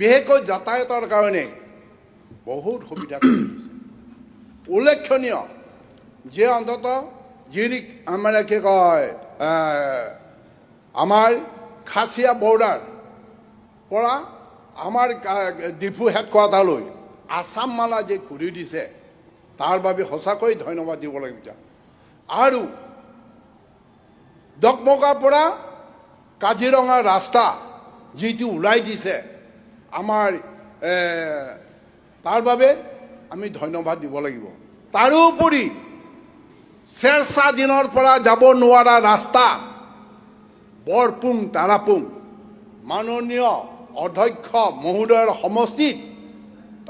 বিশেষকৈ যাতায়াতৰ কাৰণে বহুত সুবিধা কৰি দিছে। উল্লেখনীয় যে অন্তত যি আমাৰ কি কয় আমাৰ খাচীয়া বৰ্ডাৰ পৰা আমাৰ ডিফু হেডকোৱাৰ্টাৰলৈ আছাম মালা যে কৰি দিছে, তাৰ বাবে সঁচাকৈ ধন্যবাদ দিব লাগিব। আৰু ডকমকাৰ পৰা কাজিৰঙাৰ ৰাস্তা যিটো ওলাই দিছে আমাৰ, তাৰ বাবে আমি ধন্যবাদ দিব লাগিব। তাৰোপৰি চেৰচা দিনৰ পৰা যাব নোৱাৰা ৰাস্তা বৰপুং তাৰাপুং, মাননীয় অধ্যক্ষ মহোদয়ৰ সমষ্টিত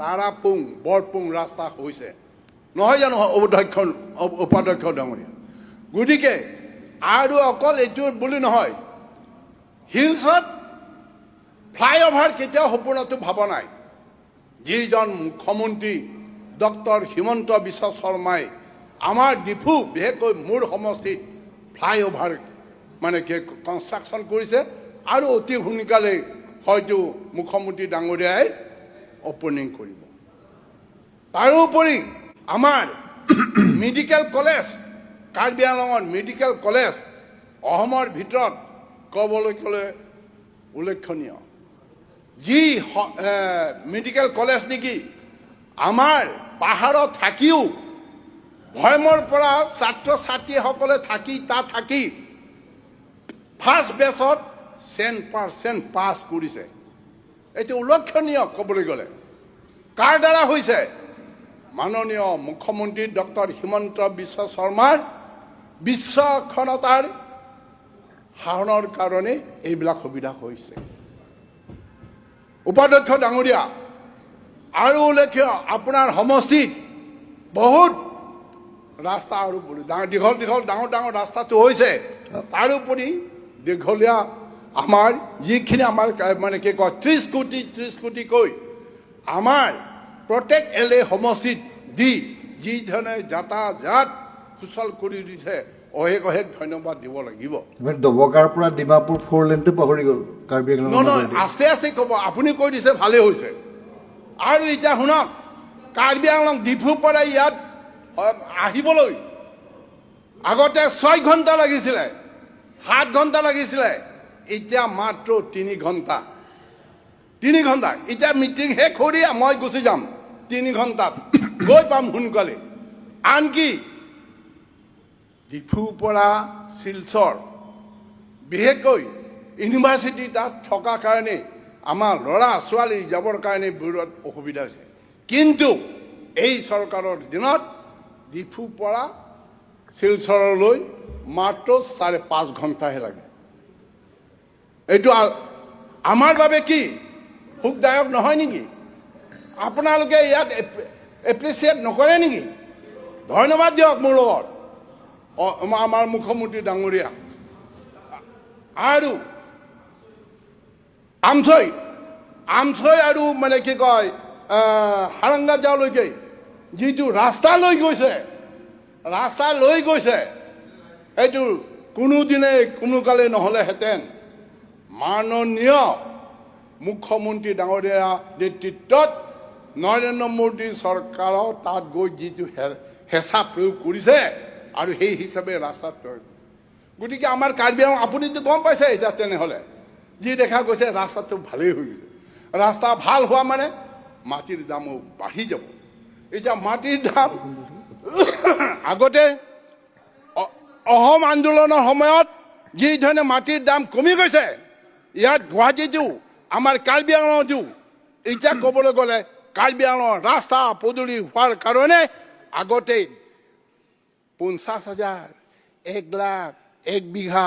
তাৰাপুং বৰপুং ৰাস্তা হৈছে, নহয় জানো অধ্যক্ষ উপাধ্যক্ষ ডাঙৰীয়া? গতিকে আৰু অকল এইটো বুলি নহয়, হিলছত ফ্লাইঅভাৰ কেতিয়াও সপোনতো ভবা নাই। যিজন মুখ্যমন্ত্ৰী ডক্টৰ হিমন্ত বিশ্ব শৰ্মাই আমাৰ ডিফু বিশেষকৈ মোৰ সমষ্টিত ফ্লাইঅভাৰ মানে কি কনষ্ট্ৰাকশ্যন কৰিছে, আৰু অতি সোনকালেই হয়তো মুখ্যমন্ত্ৰী ডাঙৰীয়াই অপেনিং কৰিব। তাৰোপৰি আমাৰ মেডিকেল কলেজ, কাৰ্বি আংলঙৰ মেডিকেল কলেজ অসমৰ ভিতৰত ক'বলৈ গ'লে উল্লেখনীয়। যি মেডিকেল কলেজ নেকি আমাৰ পাহাৰত থাকিও ভয়মৰ পৰা ছাত্ৰ ছাত্ৰীসকলে থাকি তাত থাকি ফাৰ্ষ্ট বেচত 100% পাছ কৰিছে। এইটো উল্লেখনীয় ক'বলৈ গ'লে। কাৰ দ্বাৰা হৈছে? মাননীয় মুখ্যমন্ত্ৰী ডক্টৰ হিমন্ত বিশ্ব শৰ্মাৰ বিশ্বক্ষণতাৰ সাধনৰ কাৰণে এইবিলাক সুবিধা হৈছে। উপাধ্যক্ষ ডাঙৰীয়া, আৰু উল্লেখ্য আপোনাৰ সমষ্টিত বহুত ৰাস্তা আৰু দীঘল দীঘল ডাঙৰ ডাঙৰ ৰাস্তাটো হৈছে। তাৰোপৰি দীঘলীয়া আমাৰ যিখিনি আমাৰ মানে কি কয় 30 কোটি 30 কোটিকৈ আমাৰ প্ৰত্যেক এল এ সমষ্টিত দি যি ধৰণে যাতায়াত সুচল কৰি দিছে, অশেষ অশেষ ধন্যবাদ দিব লাগিব। ডবকাৰ পৰা ডিমাপুৰ ফ'ৰ লেনটো পাহৰি গ'ল কাৰ্বি আংলং। নহয়, আস্তে আস্তে ক'ব, আপুনি কৈ দিছে ভালেই হৈছে। আৰু এতিয়া শুনক, কাৰ্বি আংলং ডিফুৰ পৰা ইয়াত আহিবলৈ আগতে 6 ঘণ্টা লাগিছিলে, 7 ঘণ্টা লাগিছিলে, এতিয়া মাত্ৰ 3 ঘণ্টা। 3 ঘণ্টা। এতিয়া মিটিং শেষ কৰি মই গুচি যাম, 3 ঘণ্টাত গৈ পাম সোনকালে। আনকি ডিফুৰ পৰা শিলচৰ বিশেষকৈ ইউনিভাৰ্চিটি তাত থকাৰ কাৰণে আমাৰ ল'ৰা ছোৱালী যাবৰ কাৰণে বিৰাট অসুবিধা হৈছে। কিন্তু এই চৰকাৰৰ দিনত ডিফুৰ পৰা শিলচৰলৈ মাত্ৰ 5.5 ঘণ্টাহে লাগে। এইটো আমাৰ বাবে কি সুখদায়ক নহয় নেকি? আপোনালোকে ইয়াত এপ্ৰিচিয়েট নকৰে নেকি? ধন্যবাদ দিয়ক মোৰ লগত আমাৰ মুখ্যমন্ত্ৰী ডাঙৰীয়া। আৰু আমচৈ আমচৈ আৰু মানে কি কয় হাৰাংগা যাওলৈকে যিটো ৰাস্তা লৈ গৈছে, ৰাস্তা লৈ গৈছে, এইটো কোনোদিনে কোনোকালে নহ'লেহেঁতেন মাননীয় মুখ্যমন্ত্ৰী ডাঙৰীয়া নেতৃত্বত নৰেন্দ্ৰ মোদী চৰকাৰৰ তাত গৈ যিটো হেঁচা প্ৰয়োগ কৰিছে আৰু সেই হিচাপে ৰাস্তাত। গতিকে আমাৰ কাৰ্বি আংলং আপুনিতো গম পাইছে এতিয়া, তেনেহ'লে যি দেখা গৈছে ৰাস্তাটো ভালেই হৈ গৈছে। ৰাস্তা ভাল হোৱা মানে মাটিৰ দামো বাঢ়ি যাব। এতিয়া মাটিৰ দাম আগতে অসম আন্দোলনৰ সময়ত যি ধৰণে মাটিৰ দাম কমি গৈছে, ইয়াত গুৱাহাটীতো আমাৰ কাৰ্বি আংলঙতো এতিয়া ক'বলৈ গ'লে কাৰ্বি আংলঙৰ ৰাস্তা পদূলি হোৱাৰ কাৰণে আগতে 50 হাজাৰ, 1 লাখ, 1 বিঘা,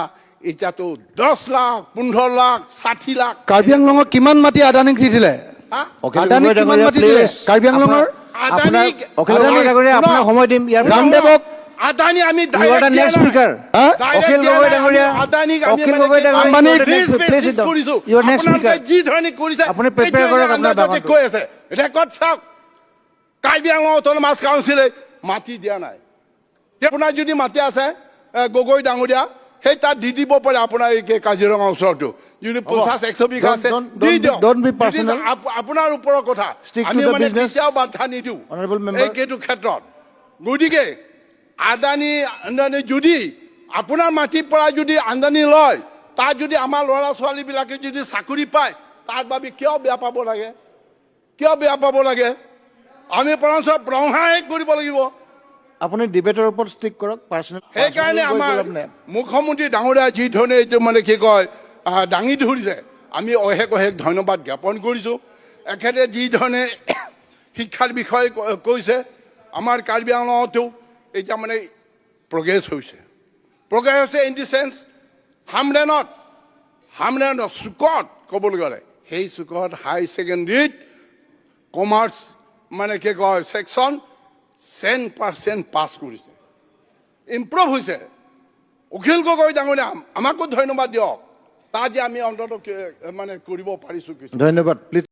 এতিয়াতো 10 লাখ, 15 লাখ, 60 লাখ। কাৰ্বি আংলঙৰ কিমান মাটি আদানীক দি দিলে? আদানীক কিমান মাটি দিলে কাৰ্বি আংলঙৰ? আদানীক সময় দিম। ৰামদেৱক আদানী আমি যি ধৰণে কৰিছে কৈ আছে ৰেকৰ্ড চাওক। কাৰ্বি আংলং অট'নমাছ কাউন্সিলে মাটি দিয়া নাই। আপোনাৰ যদি মাটি আছে গগৈ ডাঙৰীয়া, সেই তাত দি দিব পাৰে। আপোনাৰ এই কাজিৰঙা ওচৰতো যদি 50-100 বিঘা আছে, দি দিয়ক। Don't be personal. আপোনাৰ ওপৰৰ কথা, আমি মানে কেতিয়াও বাধা নিদিওঁ এইটো ক্ষেত্ৰত। গতিকে আদানী যদি আপোনাৰ মাটিৰ পৰা যদি আমদানি লয়, তাত যদি আমাৰ ল'ৰা ছোৱালীবিলাকে যদি চাকৰি পায়, তাৰ বাবে কিয় বেয়া পাব লাগে? কিয় বেয়া পাব লাগে? আমি বৰঞ্চ ব্ৰহ্মাই কৰিব লাগিব। আপুনি ডিবেটৰ ওপৰত ষ্টিক কৰক, পাৰ্চনেল। সেইকাৰণে আমাৰ মুখ্যমন্ত্ৰী ডাঙৰীয়া যি ধৰণে এইটো মানে কি কয় দাঙি ধৰিছে, আমি অশেষ অশেষ ধন্যবাদ জ্ঞাপন কৰিছোঁ। এখেতে যি ধৰণে শিক্ষাৰ বিষয়ে কৈছে, আমাৰ কাৰ্বি আংলঙতো এতিয়া মানে প্ৰগ্ৰেছ হৈছে, প্ৰগ্ৰেছ হৈছে ইন the sense হামৰেনত চুকত ক'বলৈ গ'লে সেই চুকত হাই ছেকেণ্ডেৰীত কমাৰ্চ মানে কি কয় ছেকশ্যন 10% পাছ কৰিছে, ইম্প্ৰুভ হৈছে। অখিল গগৈ ডাঙৰীয়া আমাকো ধন্যবাদ দিয়ক, তাত যে আমি অন্ততঃ মানে কৰিব পাৰিছোঁ। ধন্যবাদ।